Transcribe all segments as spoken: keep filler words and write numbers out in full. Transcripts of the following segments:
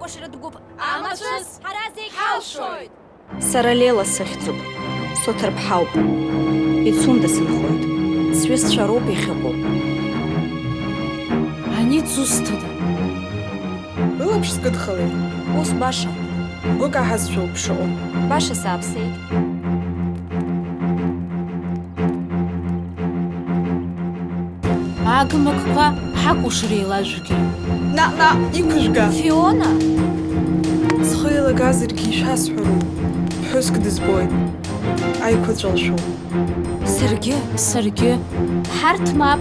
Кәашара дгәыԥ амацәыс ҳара зегь ҳалшоит! Сара Лела сыхьӡуп. Соҭарԥҳауп. Ицунда сынхоит. Сҩызцәа роуп иахьыҟоу. Ани дзусҭада? Лылаԥш скыдхалеит. Ус баша. Гәык аҳазшәоуп шыҟоу. Баша сааԥсеит. Агымакқәа ҳакәушра еилажәгеит. Наҟ-наҟ иқәыжәга. Фиона? Зхы еилагазаргьы ишәасҳәароуп. Ԥҳәыск дызбоит. Аиқәаҵәа лшәуп. Саргьы. Саргьы. Ҳарҭ мап.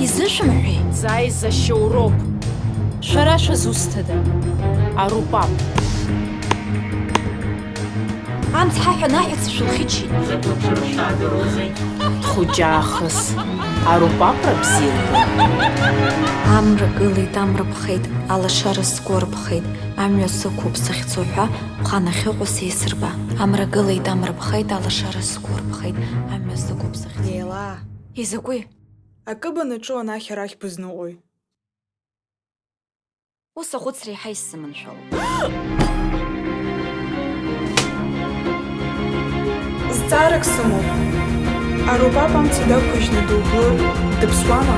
Изышәымҳәеи? Дзааиз ашьоуроуп. Шәара шәызусҭада? Арупап. Амц ҳаҳәан аҳәа цәашәылхьычеит. Хәыҷаахыс. Арупапра бзиақәа. Амра гылеит, амра ԥхеит, алашара сгәы арԥхеит, амҩа сықәуп сахьцо ҳәа, ԥхан ахьыҟоу сеисырба. Амра гылеит, амра ԥхеит, алашара сгәы арԥхеит, амҩа сықәуп сахьцо. Леилаа. Изакәи? Акы банаҿу анахь арахь бызныҟәои? Ус ахәыцра еиҳа исзыманшәалоуп. Зҵаарак сымоуп. Арупап амца дақәыжьны дублыр, дыԥсуама?